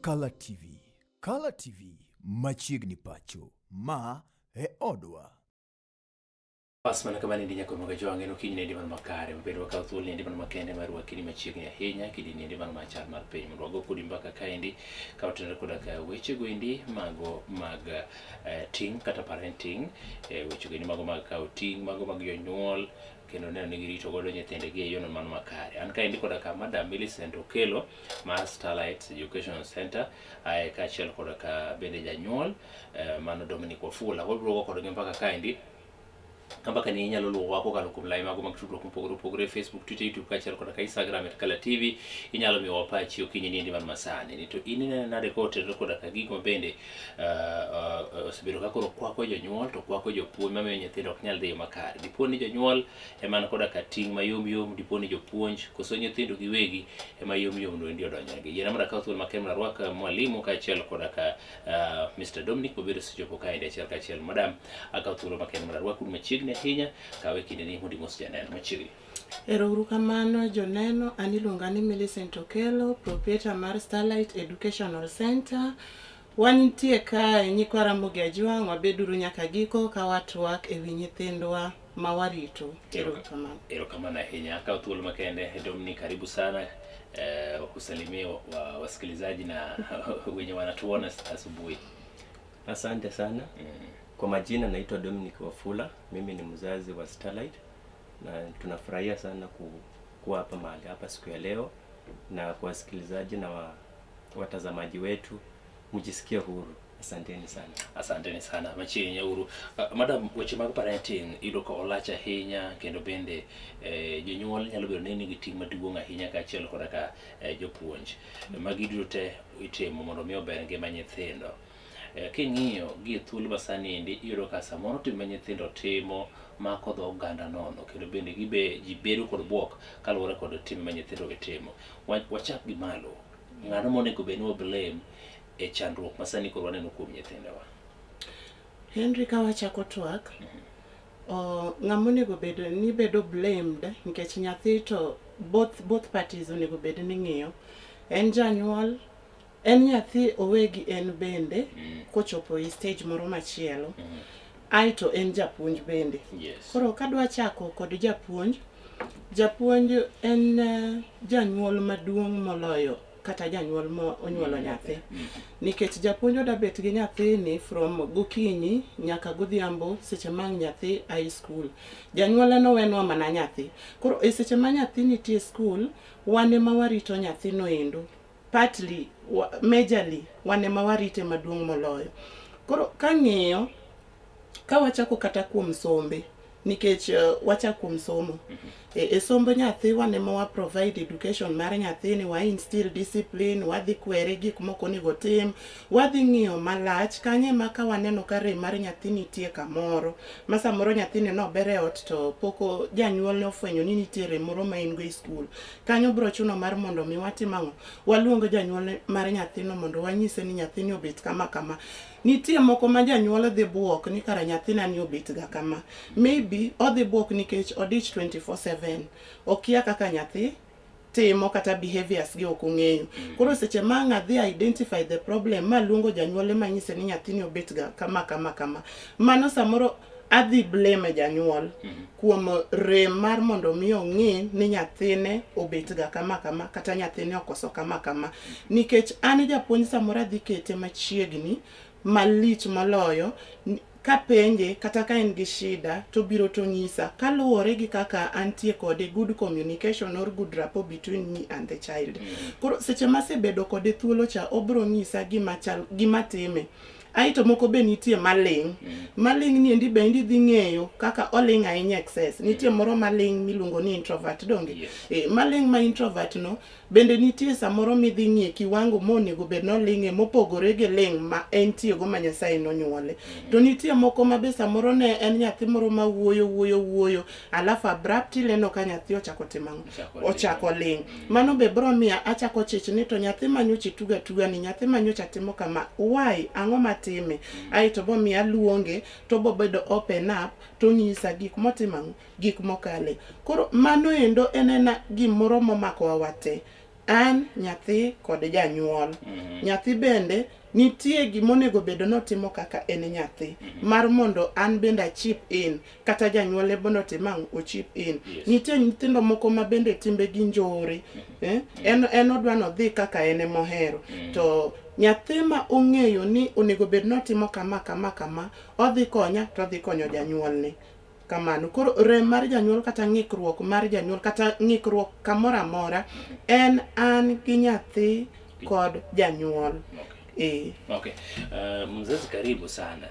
Kala TV. Kala TV machiegni pacho. Ma e odwa. Pas mana kama nindi nyako moga jwang' en okinyi nendi man makare mabedo wakaw thuolo nendi man makende mar rwakini machiegni ahinya kidi nendi man machal mar piny mondo wago kodi mbaka kaendi ka otenore koda ka weche goendi mago mag ting' kata parenting, weche goendi mago mag kawo ting' mago mag jonyuol kendo neno ni girito godo nyithindgi e yono man makare. An kaendi koda ka Madam Millicent Okello mar Starlight Education Center ae kaachiel koda ka bende janyuol mano Dominic Wafula. Wabiro go kodgi mbaka kaendi. Mbaka ni inyalo luwowa kokalo kuom lai mago mag tudruok mopogore opogore, Facebook, Twitter, YouTube kaachiel koda ka Instagram at Kala TV. Inyalo miyowa pachi okinyi niendi man masani ni to in ineno nade kotenore koda ka gigo ma bende osebedo ka koro kwako jonyuol to kwako jopuonj mamiyo nyithindo ok nyal dhi makare. Dipo ni jonyuol ema ni koda ka ting' mayom yom, dipo ni jopuonj koso nyithindo giwegi ema yom yom no endi odonjonegi. Yiena mondo akaw thuolo makende mondo arwak mwalimu kaachiel koda ka Mr. Dominic mabende osechopo kaendi achiel kachiel. Madam, akaw thuolo makende mondo arwaku machiegni ahinya, kawe kindeni mondo imos janeno machiegni. Ero uru kamano joneno, an iluonga ni Millicent Okello, proprietor mar Starlight Educational Center. Wantie kae nyikwa Ramogi Ajwang', wabeduru nyaka giko ka watwak e wi nyithindwa ma warito. Ero kamano. Erokamano ahinya. Akaw thuolo makende Dominic, karibu sana usalimie wasikilizaji na wenye wanatuona asubuhi. Asante sana. Kwa majina naitwa Dominic Wafula, mimi ni mzazi wa Starlight na tunafurahia sana kuwa hapa mahali hapa siku ya leo, na kwa wasikilizaji na watazamaji wetu mjisikie huru. Asanteni sana. Asanteni sana machiegni nyauru. Madam, weche mag parenting iyudo ka olach ahinya kendo bende jonyuol nyalo bedo ni nigi ting' maduong' ahinya kaachiel koda ka jopuonj. Magi duto te itimo mondo mi ober ngima nyithindo. King'iyo gi e thuolo ma sani endi iyudo ka samoro tim ma nyithindo timo mako dho oganda nono kendo bende gibe ji bedo kod buok kaluwore kod tim ma nyithindo gi timo. Wachak gi malo. Ng'ano monego bed ni wa blame e chandruok ma sani koro waneno kuom nyithindowa? Henry, ka wachako twak, ng'ama onego bed ni bedo blamed nikech nyathi to both parties onego bed ni ng'iyo. En janyuol, en nyathi owegi en bende kochopo e stage moro machielo. Aeto en japuonj bende. Koro kadwa chako kod japuonj, japuonj en janyuol maduong' moloyo kata janyuol ma onyuolo nyathi. Nikech japuonj oda bet gi nyathini from gokinyi nyaka godhiambo seche ma ang' nyathi a school. Janyuol en owenwa mana nyathi. Koro e seche ma nyathi nitie school, wan ema warito nyathino endo. Partly, majorly, wan ema warite maduong' moloyo. Koro kang'iyo, ka wachako kata kuom sombe, nikech wachako kuom somo. E somb nyathi wan ema wa provide education mar nyathini, wa instill discipline, wadhi kwere gik moko onego otim, wadhi ng'iyo malach, kanyo ema ka waneno ka rem mar nyathi nitie kamoro, ma samoro nyathini nober e ot to pok janyuolne ofwenyo ni nitie rem moro ma en go e skul. Kanyo biro chuno mar mondo mi watim ang'o? Waluong janyuol mar nyathino mondo wanyise ni nyathini obet kama kama. Nitie moko ma janyuol dhi buok ni kara nyathina ni obet ga kama. Maybe odhi buok nikech odich 24/7. Okia kaka nyathi timo kata behaviors gi ok ong'eyo. Koro seche ma ang' adhi identify the problem ma luongo janyuole manyise ni nyathini obet ga kama kama kama. Mano samoro adhi blame janyuol kuom rem mar mondo mi ong'i ni nyathine obet ga kama kama kata nyathine okoso kama kama. Nikech an japuonj samoro adhi kete machiegni malich moloyo kapenje kata ka en gi shida to biro to nyisa kaluwore gi kaka antie kode good communication or good rapport between me and the child. Koro seche masebedo kode thuolo cha obro nyisa gima chal gima time. Aeto moko be nitie maling'. Maling' ni endi be idhi ng'eyo kaka oling' ahinya excess. Nitie moro maling' miluongo ni introvert donge? Maling' ma introvert no bende nitie samoro midhi ng'iye kiwango monego bed ni oling'e mopogore gi ling' ma entie go ma Nyasaye nonyuole. To nitie moko ma be samoro ne en nyathi moro ma wuoyo wuoyo wuoyo alafu abruptly neno ka nyathi ochako timo ang'o? Ochako ling'. Mano be bro miya achako chich ni to nyathi ma nyocha ituga tuga ni nyathi ma nyocha timo kama why ang'o matime? Aeto bo miya luonge to bo bedo open up to nyisa gik motimo ang'o? Gik mokale. Koro mano endo en ena gimoro momako wa wate. An nyathi kod janyuol. Nyathi bende nitie gimonego bedo notimo kaka en nyathi mar mondo an bende a chip in kata janyuolne bende otim ang'o o chip in. Nitie nyithindo moko ma bende timbegi njore eh? En odwa nodhi kaka en emohero to nyathi ma ong'eyo ni onego bed notimo kama kama kama odhi konya to odhi konyo janyuolne kamano. Koro rem mar janyuol kata ng'ikruok mar janyuol kata ng'ikruok kamoro amora en an gi nyathi kod janyuol. Okay. Okay. Mzazi karibu sana.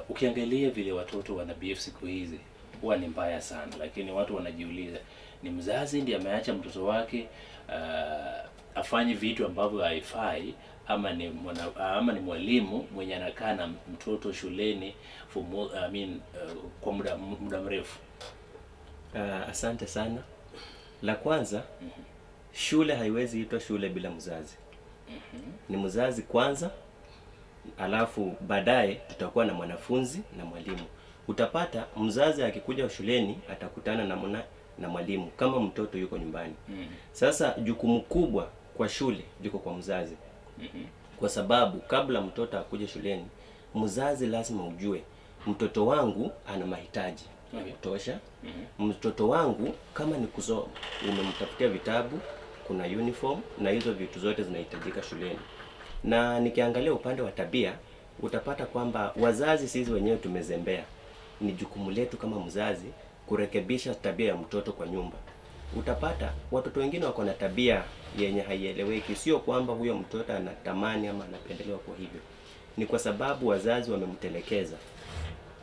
Ukiangalia vile watoto wana behave siku hizi huwa ni mbaya sana, lakini watu wanajiuliza ni mzazi ndiye ameacha mtoto wake afanye vitu ambavyo haifai ama ni mwalimu mwenye anakaa na mtoto shuleni for more, I mean, kwa muda mrefu. Asante sana. La kwanza, shule haiwezi itwa shule bila mzazi. Ni mzazi kwanza, alafu baadaye tutakuwa na mwanafunzi na mwalimu. Utapata mzazi akikuja shuleni atakutana na mwalimu kama mtoto yuko nyumbani. Sasa jukumu kubwa kwa shule liko kwa mzazi. Kwa sababu kabla mtoto akuje shuleni, mzazi lazima ujue mtoto wangu ana mahitaji ya kutosha. Mtoto wangu kama ni kusoma, umemtafutia vitabu, kuna uniform na hizo vitu zote zinahitajika shuleni. Na nikiangalia upande wa tabia, utapata kwamba wazazi sisi wenyewe tumezembea. Ni jukumu letu kama mzazi kurekebisha tabia ya mtoto kwa nyumba. Utapata watoto wengine wako na tabia yenye haieleweki. Sio kwamba huyo mtoto anatamani ama anapendelewa kwa hivyo, ni kwa sababu wazazi wamemtelekeza.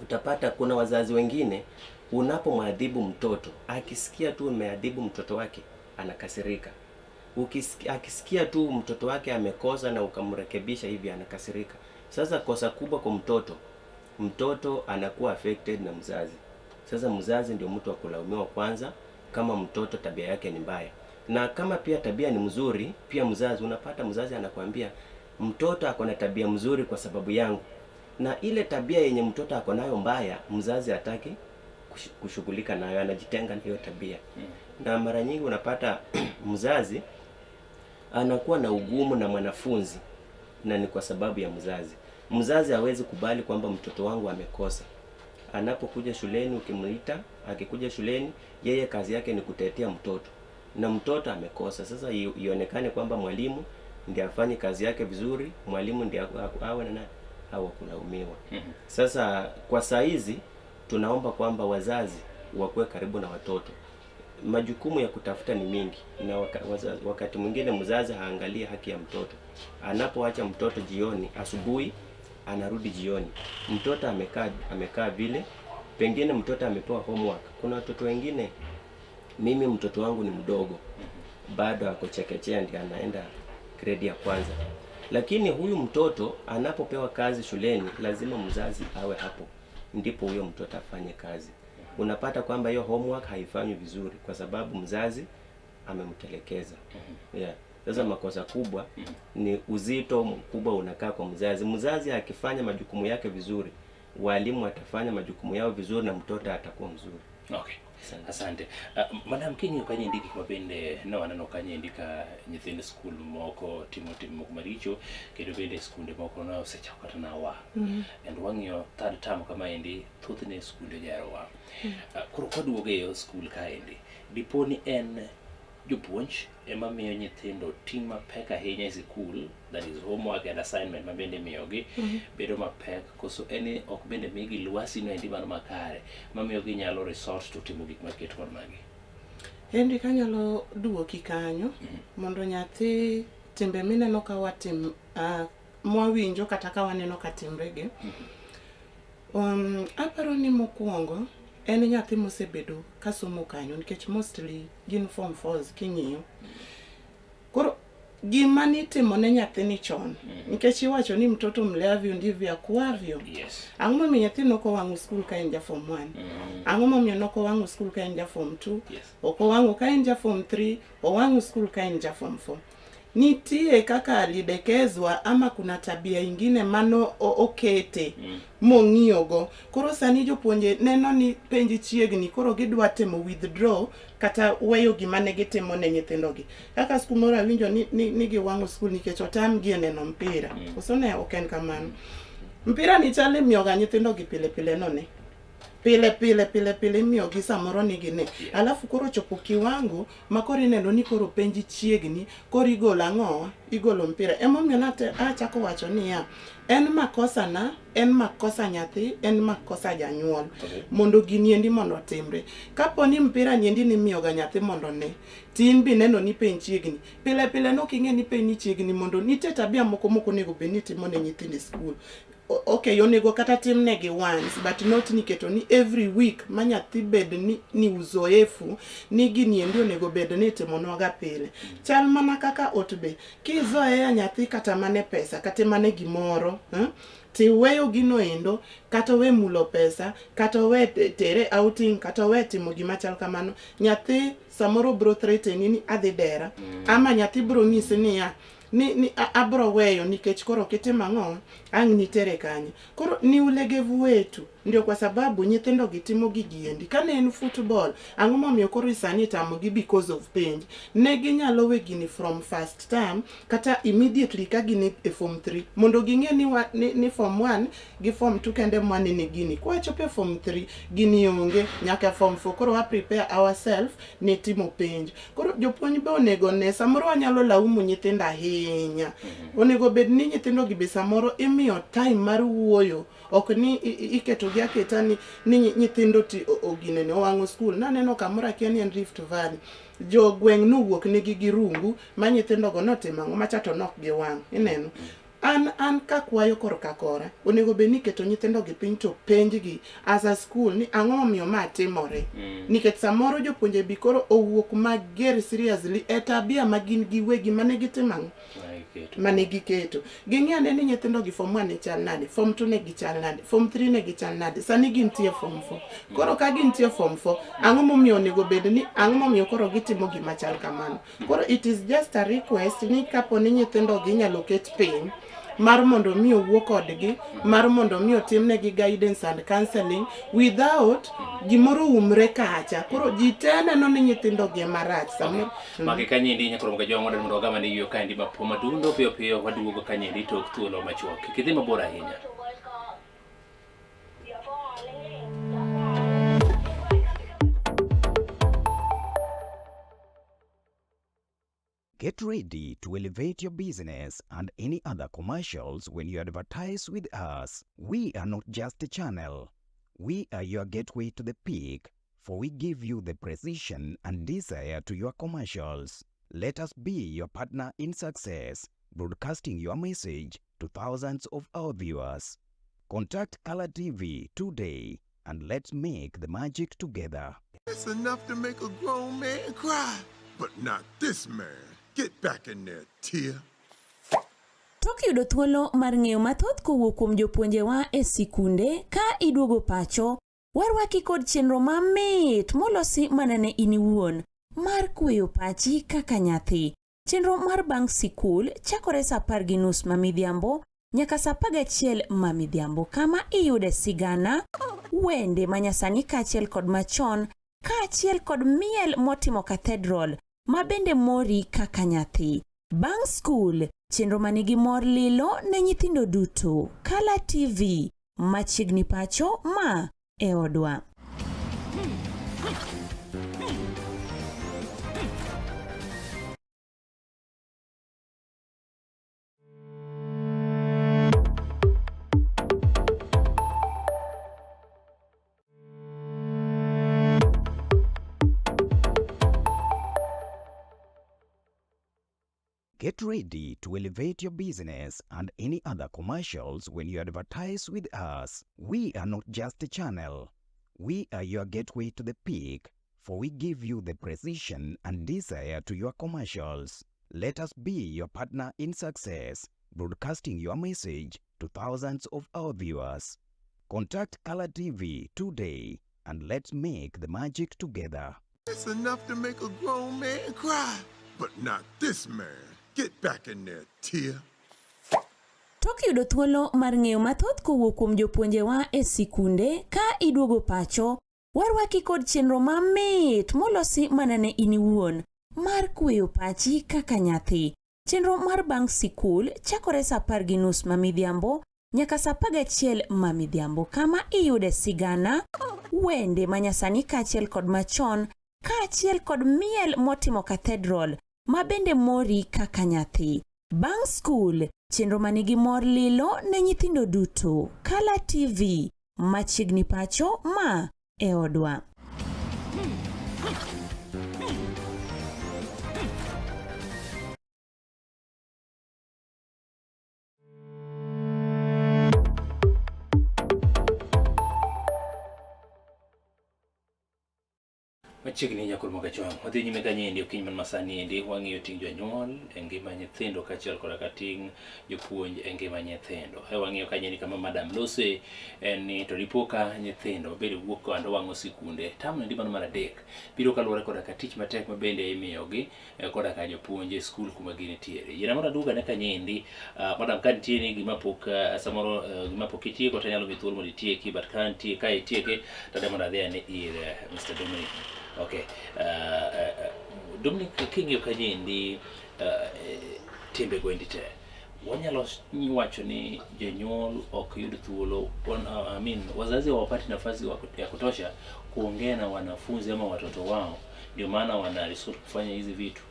Utapata kuna wazazi wengine, unapomwadhibu mtoto, akisikia tu umeadhibu mtoto wake anakasirika. Akisikia tu mtoto wake amekosa na ukamrekebisha hivi anakasirika. Sasa kosa kubwa kwa mtoto, mtoto anakuwa affected na mzazi. Sasa mzazi ndio mtu wa kulaumiwa kwanza kama mtoto tabia yake ni mbaya, na kama pia tabia ni mzuri, pia mzazi, unapata mzazi anakuambia mtoto ako na tabia mzuri kwa sababu yangu, na ile tabia yenye mtoto ako nayo mbaya, mzazi hataki kushughulika nayo, anajitenga na hiyo tabia. Na mara nyingi unapata mzazi anakuwa na ugumu na mwanafunzi, na ni kwa sababu ya mzazi. Mzazi hawezi kubali kwamba mtoto wangu amekosa. Anapokuja shuleni, ukimuita, akikuja shuleni, yeye kazi yake ni kutetea mtoto, na mtoto amekosa. Sasa ionekane kwamba mwalimu ndiye afanye kazi yake vizuri, mwalimu ndiye awe na nani au kulaumiwa. Sasa kwa saa hizi tunaomba kwamba wazazi wakuwe karibu na watoto. Majukumu ya kutafuta ni mingi, na wakati mwingine mzazi haangalii haki ya mtoto. Anapoacha mtoto jioni, asubuhi anarudi jioni, mtoto amekaa vile, pengine mtoto amepewa homework. Kuna watoto wengine, mimi mtoto wangu ni mdogo bado ako chekechea, ndiye anaenda grade ya kwanza, lakini huyu mtoto anapopewa kazi shuleni lazima mzazi awe hapo, ndipo huyo mtoto afanye kazi. Unapata kwamba hiyo homework haifanywi vizuri kwa sababu mzazi amemtelekeza. Yeah. Sasa makosa kubwa ni uzito mkubwa unakaa kwa mzazi. Mzazi akifanya majukumu yake vizuri, walimu watafanya majukumu yao vizuri na mtoto atakuwa mzuri. Okay. Asante. Asante. Madam, king'iyo kanyendi gik ma bende ne waneno kanyendi ka nyithind skul moko timo tim moko maricho kendo bende skunde moko ne osechako kata na wang'. And wang'iyo third term kamaendi thothne skunde ojaro wang'. Koro kwaduogo e skul kaendi, dipo ni en jopuonj ema miyo nyithindo ting' mapek ahinya e sikul, that is homework and assignment ma bende imiyogi bedo mapek, koso en ni ok bende migi lwasi no endi mano makare mamiyo ginyalo resort to timo gik maket kod magi? Henry, kanyalo duoki kanyo mondo nyathi timbe mineno ka watim mwawinjo kata ka waneno ka timre gi, aparo ni mokwongo en nyathi mosebedo ka somo kanyo, nikech mostly gin form fours king'iyo. Koro gima nitimo ne nyathini chon, nikech iwacho ni mtoto mleavyo ndivyo akuavyo. Ang'o momiyo nyathi nok owang'o skul ka en ja form 1? Ang'o momiyo nok owang'o skul ka en ja form 2? Ok owang'o ka en ja form 3, owang'o skul ka en ja form 4. Nitie kaka alidekezwa ama kuna tabia ingine mano okete mong'iyogo. Koro sani jopuonje neno ni penj chiegni, koro gidwa temo withdraw kata weyo gima ne gitimo ne nyithindogi. Kaka skul moro awinjo ni giwang'o skul nikech otamgi e neno mpira. Koso ne ok en kamano? Mpira ni chal imiyoga nyithindogi pile pile no ne. Pile pile pile pile imiyogi samoro ni gine. Alafu koro chopo kiwango ma koro ineno ni koro penj chiegni, koro igolo ang'owa? Igolo mpira. Emomiyo nate achako wacho niya, en makosa na, en makosa nyathi, en makosa janyuol. Mondo gini endi mondo otimre. Kapo ni mpira ni endi nimiyoga nyathi mondo one, to in be ineno ni penj chiegni. Pile pile nok ing'e ni penj ni chiegni mondo nitie tabia moko mok onego bed ni itimo ne nyithindo e skul. Okay, onego kata timnegi once, but not ni keto ni every week ma nyathi bed ni uzoefu ni gini endi onego bed ni itimonwaga pile. Chal mana kaka ot be, kizoea nyathi kata mane pesa, kata mane gimoro, tiweyo gino endo, kata owe mulo pesa, kata owe tere outing, kata owe timo gima chal kamano, nyathi samoro bro threaten ni adhi dera. Ama nyathi bro nyisi niya, ni abro weyo nikech koro kitimo ang'o, ang' nitere kanye. Koro ni ulegevu wetu, ndio kwa sababu nyithindo gi timo gigi endi. Kane en football, ang'o momiyo koro sani itamogi because of penj? Ne ginyalo we gini from first term, kata immediately ka gin e form 3, mondo ging'e ni form 1 gi form 2 kende mwanene gini. Kwachopo e form 3, gini onge, nyaka form 4, koro wa prepare ourselves ne timo penj. Koro jopuonj be onego ne, samoro wanyalo laumu nyithindo ahinya. Onego bed ni nyithindo gi be samoro imiyo time mar wuoyo, ok ni iketogi aketa ni nyithindo ti oginene owang'o skul. Naneno kamoro akia ni en Rift Valley. Jogweng' nowuok nigi gi rungu ma nyithindogo notimo ang'o macha to nok giwang'. Ineno? An kakwayo korka kora, onego bed ni iketo nyithindo gi piny to penjgi as a school ni ang'o momiyo ma timore. Nikech samoro jopuonje bi koro owuok mager seriously e tabia ma gin giwegi mane gitimo ang'o? Mane giketo. Ging'i ane ni nyithindo gi form 1 ne chal nade, form 2 ne gichal nade, form 3 ne gichal nade, sani gintie form 4. Koro ka gintie form 4, ang'o momiyo onego bed ni, ang'o momiyo koro gitimo gima chal kamano? Koro it is just a request ni kapo ni nyithindo gi inyalo ket piny mar mondo mi owuo kodgi, mar mondo mi otimnegi guidance and counseling without gimoro umre kacha. Koro ji te neno ni nyithindo gi ema rach samoro. Magi kanyendi nyakoro mga jwang' wadwaro mondo wagam ane yueyo kaendi mapo madundo piyo piyo waduogo kanyendi tok thuolo machuok. Kik idhi mabor ahinya. Get ready to elevate your business and any other commercials when you advertise with us. We are not just a channel. We are your gateway to the peak, for we give you the precision and desire to your commercials. Let us be your partner in success, broadcasting your message to thousands of our viewers. Contact Color TV today and let's make the magic together. It's enough to make a grown man cry, but not this man. Get back in there, Tia. Tok yudo thuolo mar ng'eyo mathoth kowuok kuom jopuonjewa e sikunde ka iduogo pacho, warwaki kod chenro mamit molosi mana ne in iwuon mar kweyo pachi kaka nyathi. Chenro mar bang' sikul chakore saa 10:30 ma midhiambo nyaka saa 11 ma midhiambo, kama iyude sigana, wende manyasani kaachiel kod machon, kaachiel kod miel motimo cathedral ma bende mori kaka nyathi. Bang' skul, chenro manigi mor lilo ne nyithindo duto. Kala TV, machiegni pacho ma e odwa. Get ready to elevate your business and any other commercials when you advertise with us. We are not just a channel. We are your gateway to the peak, for we give you the precision and desire to your commercials. Let us be your partner in success, broadcasting your message to thousands of our viewers. Contact Color TV today and let's make the magic together. It's enough to make a grown man cry, but not this man. Get back in there, Tia. Tok yudo thuolo mar ng'eyo mathoth kowuok kuom jopuonjewa e sikunde ka iduogo pacho, warwaki kod chenro mamit molosi mana ne in iwuon mar kweyo pachi kaka nyathi. Chenro mar bang' sikul chakore sa 10:30 ma midhiambo nyaka sa 11 ma midhiambo kama iyude sigana, wende manyasani kaachiel kod machon kaachiel kod miel motimo cathedral ma bende mori kaka nyathi. Bang' skul, chenro manigi mor lilo ne nyithindo duto. Kala TV, machiegni pacho ma e odwa. Machiegni nyakor Mogajwang', wadhi nyime kanyo endi okinyi man masani endi wang'iyo ting' jonyuol e ngima nyithindo kaachiel koda ka ting' jopuonj e ngima nyithindo. E wang'iyo kanyo endi kama Madam Lose en ni to dipo ka nyithindo bende wuok kando wang'o sikunde. Term endi mano mar adek biro kaluwore koda ka tich matek ma bende imiyogi koda ka jopuonj e skul kuma gintiere. Yiena mondo aduog ane kanyo endi, madam ka nitie ni gima pok samoro gima pok itieko to anyalo miyi thuolo mondo itieki, but ka nitie ka itieke to adwa mondo adhi ane ir Mr. Dominic. Okay. Dominic, king'iyo kanyo endi timbe go endi te, wanyalo wacho ni jonyuol ok yud thuolo, I mean, wazazi hawapati nafasi ya kutosha kuongea na wanafunzi ama watoto wao, ndio maana wana resort kufanya hizi vitu.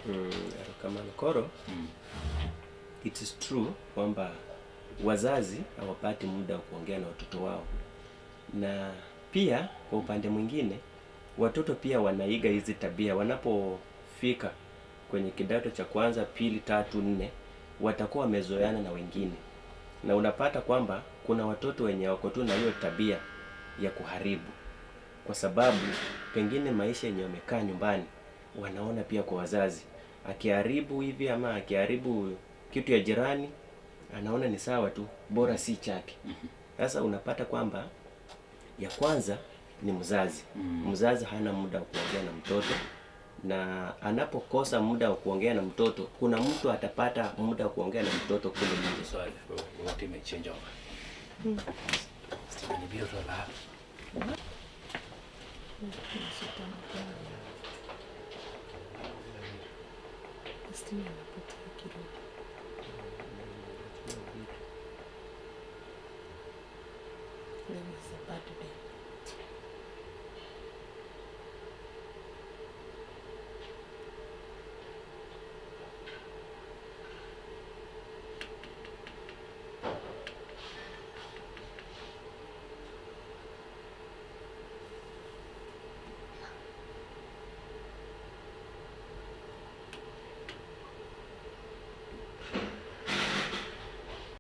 Erokamano. Koro it is true kwamba wazazi hawapati muda wa kuongea na watoto wao, na pia kwa upande mwingine watoto pia wanaiga hizi tabia. Wanapofika kwenye kidato cha kwanza, pili, tatu, nne, watakuwa wamezoeana na wengine, na unapata kwamba kuna watoto wenye wako tu na hiyo tabia ya kuharibu, kwa sababu pengine maisha yenye wamekaa nyumbani wanaona pia kwa wazazi, akiharibu hivi ama akiharibu kitu ya jirani anaona ni sawa tu, bora si chake. Sasa unapata kwamba ya kwanza ni mzazi. Mzazi hana muda wa kuongea na mtoto, na anapokosa muda wa kuongea na mtoto, kuna mtu atapata muda wa kuongea na mtoto kule nje. Sorry, watime change over. Stephen ibiro to lal. Stima inapotea kirudi. Leo is a bad day.